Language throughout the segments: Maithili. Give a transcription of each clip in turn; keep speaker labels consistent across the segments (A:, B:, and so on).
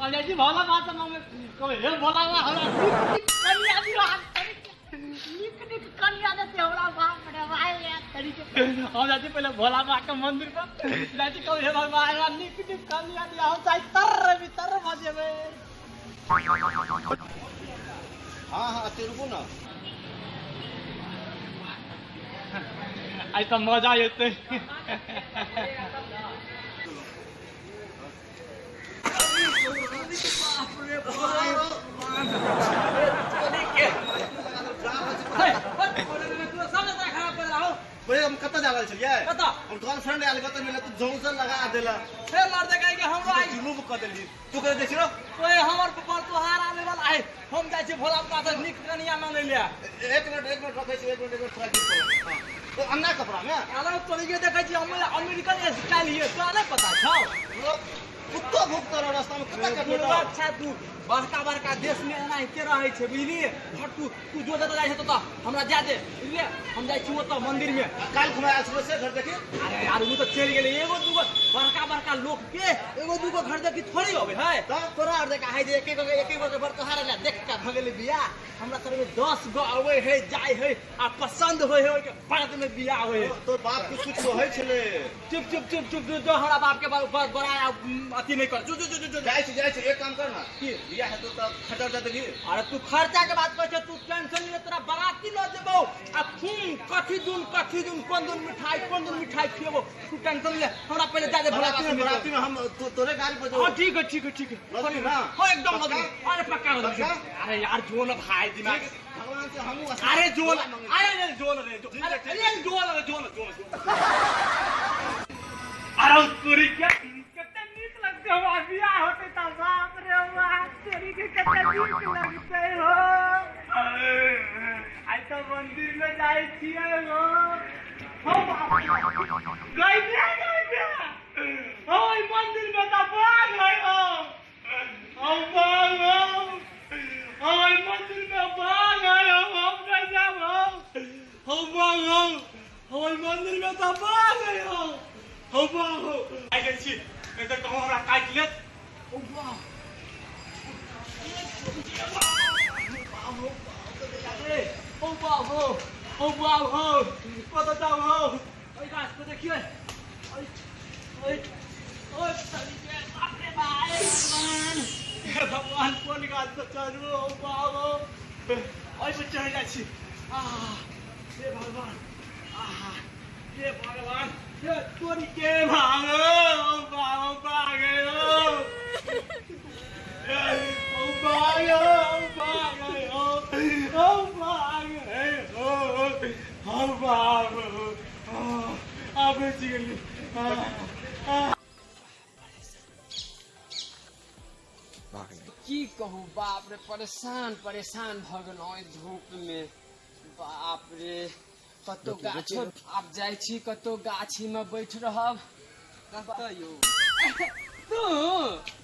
A: हम जाइ छी भोला बाबा से मांगे, कहबै हे भोला बाबा हमरा नीक नीक कनिया दियौ, नीक नीक कनिया देतै हमरा। बाप रे भाइ तरीके हम जाइ छी पहिले भोला बाबा के मंदिर पर जाइ छी, कहबै हे भगवान हमरा नीक नीक कनिया दियौ, हम चाहे तर भीतर भऽ जेबै।
B: हाँ हाँ, एते रुकू ना।
A: आइ तऽ मजा एतै।
B: बे हम कतऽ जा रहल छलियै?
A: कतऽ?
B: हम गर्लफ्रेंड आयल कतऽ मिलत, तू जौं लगा देला।
A: हे मर्द कहि के हमरो आइ
B: जुलूम कऽ देलही तू। कह देखियो
A: ओए हमर पर तोहार आबै वाला है। हम जाइ छी भोला बाबा से नीक कनिया मांगै ले।
B: एक मिनट, एक मिनट रखै छी, एक मिनट, एक मिनट, थोड़ा गीत करू। हाँ, तो अन्ना कपड़ा में
A: अरे तोरी के देखै छी हम अमेरिकन स्टाइल हियै, तोरा नहि पता छौ?
B: कुत्तो भुकतो रहो रास्ता में, कुत्ता काटि
A: बुढ़वा छै तू, बड़का बड़का देश में एनाहिते रहै छै, बुझलियै? हट तू, तू जो जतऽ जाइ छै ततऽ हमरा जाय दे, बुझलियै? हम जाइ छी ओतऽ मंदिर में।
B: काल्हि खुना आयल छलो से घर देखी।
A: अरे यार, ओ तऽ चलि गेलै। एगो दूगो बड़का बड़का लोक के एगो दूगो घर देखी थोड़ी अबै है? तोरा आर देखा है जे एक एक एक एक गो के तोहार लए देख के भऽ गेलै बियाह। हमरा तरफ में 10 गो अबै है, जाइ है आ पसंद होइ है, ओहिके बाद में बियाह होइ है।
B: तोर बाप कुछ कुछ कहै छलै।
A: चुप चुप चुप चुप, जो हमरा बाप के बड़ा अथी नहीं कर। जो जो जो जो
B: जाइ छी, जाइ छी। एक काम कर ना।
A: की?
B: बियाह हेतौ तऽ खर्चा उर्चा देबही?
A: अरे तू खर्चा के बात कहै छ, तू टेंशन ले, तोरा बराती लऽ जेबौ आ खून कथी दुन कथी दुन कोन दुन मिठाई कोन दुन मिठाई खिएबौ। तू टेंशन ले, हमरा पहिले जा दे
B: बराती
A: बराती
B: में, बराती में हम तोरे गाड़ी पर
A: हाँ
B: जो
A: ठीक है, ठीक है, ठीक है।
B: लदबी ना?
A: हाँ एकदम लदबी। अरे पक्का लदबी।
B: पक्का?
A: अरे यार जो न भाई दिमाग
B: भगवान से हमहूँ
A: अरे जो न,
B: मांगै छी।
A: अरे अरे जो न रे जो,
B: ठीक
A: अरे
B: है, ठीक
A: अरे जो न रे जो न जो न जो। अरे तोरी के कते नीक लगतै हमरा बियाह होतै तऽ, बाप रे बाप, तोरी के कते नीक लगतै हो। आइ तऽ मंदिर में जाइ छियै हो। हो बाप रे, गई बे, गई बे, हो ई मंदिर में तऽ बाघ है हो। हो बाघ हो, हो ई मंदिर में बाघ है हो, हम नहीं जाब हो। हो बाघ हो, हो ई मंदिर में तऽ बाघ है हो। हो बाघ हो। आइ जाइ छी, नहीं तऽ कहूँ हमरा काटि लेत। हो बाघ, हो बाघ हो, हो बाघ हो, कतऽ जाउ हो? ओहि गाछ पर देखियै। ओहि ओहि ओहि बाप रे भाइ, भगवान, हे भगवान, कोन गाछ पर चढ़ू? हो बाघ हो, ओहि पर चढ़ि जाइ छी। आह हे भगवान, आह हे भगवान, हे तोरी के भाग हो, बाघ हो, बाघ हो, ओ बाघ हो, बाघ हो, ओ बाघ हो, हो बाघ हो, आ बचि गेली।
C: की कहू बाप रे, परेशान परेशान भऽ गेलहुँ एहि धूप में। बाप रे, कतौ गाछो आब जाइ छी, कतौ गाछी में बैठ रहब।
D: कतऽ यौ?
C: तू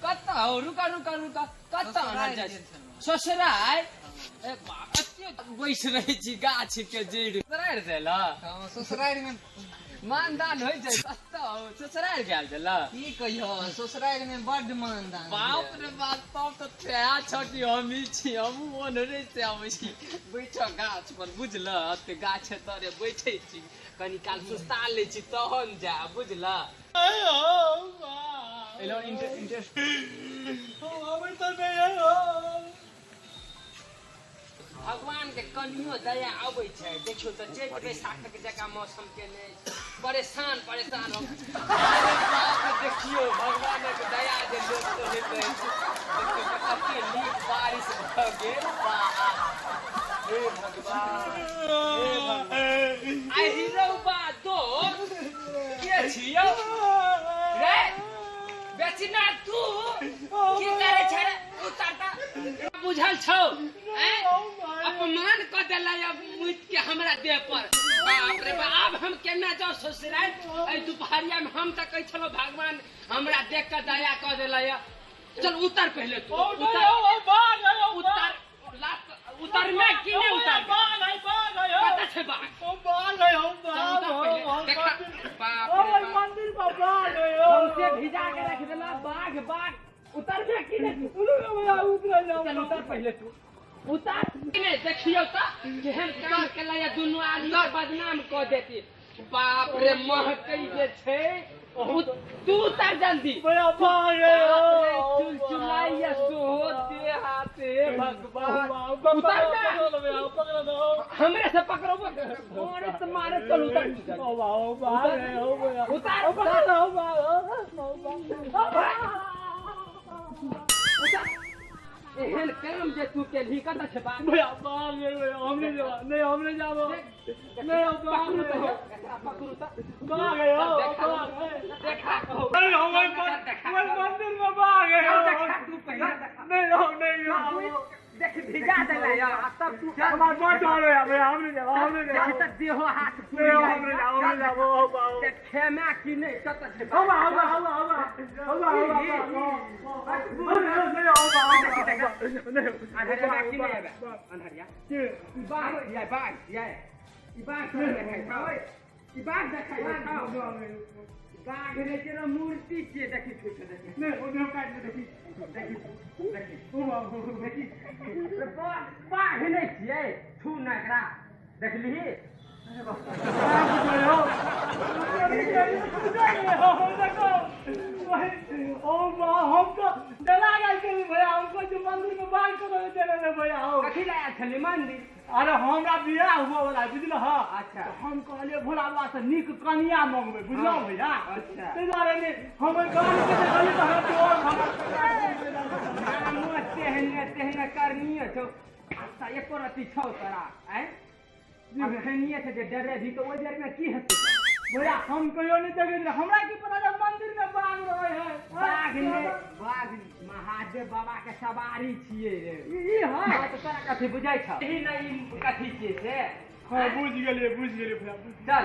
C: कतऽ हो? रुका रुका रुका, कतऽ
D: ससुरारि
C: जाइ
D: गेल
C: छी?
D: छलहुँ।
C: ससुरारि? ए बाप, एते बैस रहै छी गाछ के जड़ि। ससुरारि देल?
D: हँ, ससुरारि में
C: मानदान होइ छै? कतऽ हो, ससुरारि गेल छल?
D: की कहियो, ससुरारि में बड्ड मानदान।
C: बाप रे बाप, तब तऽ तेहा छौ कि हमही छी, हमहूँ ओन्हरे से अबै छी। बैठ गाछ पर, बुझल? एते गाछ तरे बैठै छी, कनी काल सुस्ता लै छी तहन जायब, बुझल?
A: एलो इंटरेस्ट अबै तऽ नहि हो।
C: भगवान के कनियो दया अबै छै। देखियौ तऽ चैत बैसाखक जकाँ मौसम केने अछि। परेशान परेशान हम। अरे बाप रे, देखियौ भगवानक दया जे लोक कहैत अछि, देखियौ तऽ कते नीक बारिश भऽ गेल। बाप हे भगवान, हे भगवान। आहि रौबा, दोस्त के छियौ रे? बेचिना, तू की करै छै रे? उतर तऽ, बुझल छौ? ऐं? अपमान कऽ देला अब मुइत के हमरा देह पर। बाप रे बाप, आब हम केना जाउ ससुरारि एहि दुपहरिया में? हम तऽ कहै छलहुँ भगवान हमरा देख कऽ दया कऽ देला। चल उतर पहिले तू, उतर, उतर, लात उतर में की नहीं उतर? कतऽ छै बाघ? चल उतर पहिले, देखा। बाप रे बाप, सौंसे भिजा के रख देला। बाघ बाघ। उतर बे कि नहीं
A: उतर जाओ।
C: चल उतर पहले तू उतार नहीं देखियो त केहन काम केला या दुनू आदमी बदनाम क देती। बाप रे महकै जे छै तू उतर जल्दी। चुलचुलाइया सोहो दे हाथे भगवान उतर जा हमरे से पकड़ो मारे से मारे चल उतर उतर एहन काम जे तू केलही कत छै बाप
A: भैया बाप रे हम नहीं जाबो नहीं हम नहीं जाबो नहीं हम
C: पकड़ू त पकड़ू त
A: बाग है हो
C: देखा
A: अरे हम मंदिर में बाग है
C: देखा तू पहले
A: नहीं हो नहीं हो
C: देख भिजा देला यार तब तू
A: हमार बात आ रे भैया हम नहीं जाबो हम नहीं जाबो
C: तक देहो हाथ
A: नहीं हम नहीं जाबो हम नहीं जाबो
C: खेमा की नहीं कत छै
A: हम हम हम हम हम
C: अन्हरिया की नहीं आबे अन्हरिया ई बाघ या बाघ या ई बाघ देखै छौ ई बाघ देखै छौ बाघ ने केना मूर्ति छियै देखी छौ देखी
A: नहीं ओ देव काट देखी
C: देखी देखी ओ देखी बाघ नै छियै छू न एकरा देखलिही
A: ओ मां हमको डरा गेल छली भैया हमको जो मंदिर में बाघ को चले रे भैया हो
C: कथी लाया छली मंदिर।
A: अरे हमरा बियाह हुआ वाला बुझल ह।
C: अच्छा
A: हम कहलिए भोला बाबा से नीक कनिया मंगबै बुझल भैया।
C: अच्छा
A: ताहि दुआरे ने हम ओहि गाड़ी के देखली तऽ हमरा डर
C: नामो तेहने तेहने करनीय छौ अच्छा एको रत्ती छौ तोरा आँय अखनिये से जे डरे भी तऽ ओहि बेर में की हेतै
A: भैया हम कहियो नहीं देखे हमरा की पता जब मंदिर में बाघ रहे है
C: बाघ ने बाघ महादेव बाबा के सवारी छियै रे
A: ई है
C: तऽ तोरा कथी बुझाइ छौ ई नहि ई कथी छियै से।
A: हां बुझ गेलियै भैया
C: चल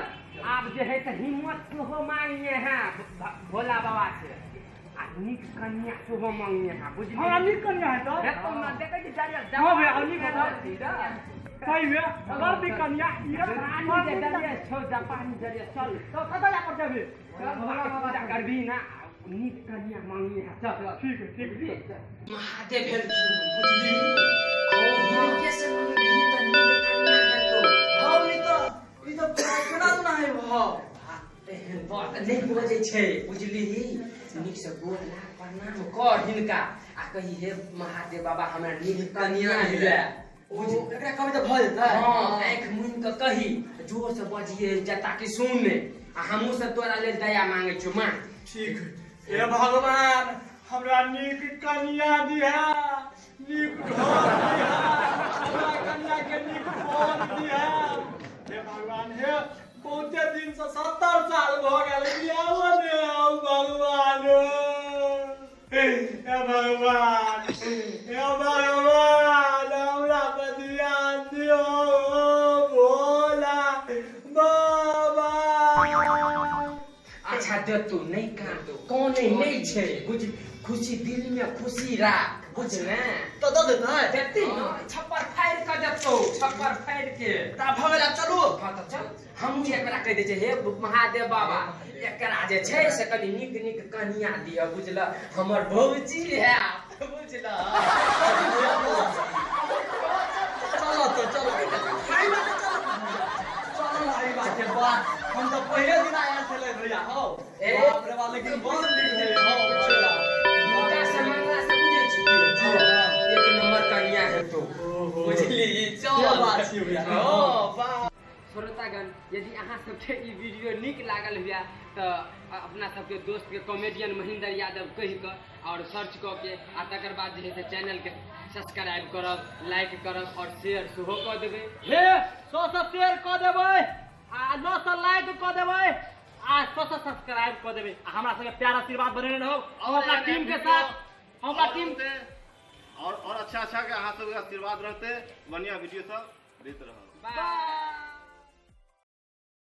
C: आब जे है से हिम्मत सेहो मांगिए हैं भोला बाबा से आ नीक कन्या सेहो मांगिए हैं बुझलियै।
A: हमरा नीक कन्या है तऽ
C: हेतौ न देखै छी डरियल
A: हां भैया नीक सही है बड़ कन्या
C: रानी जे डरियल छौ जापानी डरियल चल
A: तो कतऽ जा पड़तै अभी
C: चल भोला बाबा पूजा करबी ना नीक कन्या मांगिए हैं चल
A: ठीक है ठीक है
C: महादेव भेलखिन बुझली ओ हिनके से मांगबी तऽ नीक कन्या हेतौ।
B: हौ ई त केना ना है भौ
C: एहन बात नहि बजै छै बुझलिही नीक से गोर लाग प्रणाम कर हिनका आ कही हे महादेव बाबा हमरा नीक कन्या मिले
B: एकरा कहबै तऽ भऽ जेतै।
C: हाँ आँखि मुनि कऽ कही जोर से बजिए जता कि सुन आ हमहूँ सब तोरा लेल दया मांगै छियौ माँ।
A: ठीक हे भगवान हमरा नीक कन्या दिहा नीक घर दिहा हमरा कन्या के नीक वर दिहा हे भगवान हे बहुते दिन से 70 साल भऽ गेल बियाहो नहि हौ भगवान हे भगवान हे भगवान हमरा पर ध्यान दियौ भोला बाबा।
C: अच्छा दे तू नहीं कांदो कोने नहीं छै बुझ खुशी दिल में खुशी राख बुझले
B: तो दऽ देतै
C: देती न छप्पर फाड़ि कऽ देतौ छप्पर फाड़ि के
B: तऽ भऽ गेल आब चलू।
C: हाँ तऽ चल हमहूँ एकरा कहि दै छियै हे महादेव बाबा एकरा जे छै से कनि नीक नीक कनिया दिअ बुझल हमर भौजी है बुझल।
B: चल तो चल चल भाई बाटे बात हम तऽ पहिले दिन आयल छलै भैया हौ बाप रे बाप लेकिन बड़ नीक है हौ छेला
C: हिनका से मांगला से बुझै छी की एक नंबर कनिया हेतौ बुझली चल
B: बात छी भैया।
C: हां श्रोतागण यदि अहाँ सबके ई वीडियो नीक लागल हुए तऽ अपना सबके दोस्त के कॉमेडियन महेंद्र यादव कहि कऽ और सर्च कऽ के आ तकर बाद जे है से चैनल के सब्सक्राइब करब लाइक करब और शेयर सेहो कऽ देबै।
A: हे 100 से शेयर कऽ देबै आ 900 लाइक कऽ देबै आ 100 सब्सक्राइब कऽ देबै आ हमरा सबके प्यार आशीर्वाद बनेने रहब हम अपना टीम के साथ हम अपना टीम
B: और अच्छा अच्छा के अहाँ सबके आशीर्वाद रहते बढ़िया वीडियो सब दैत रहब।
C: बाय।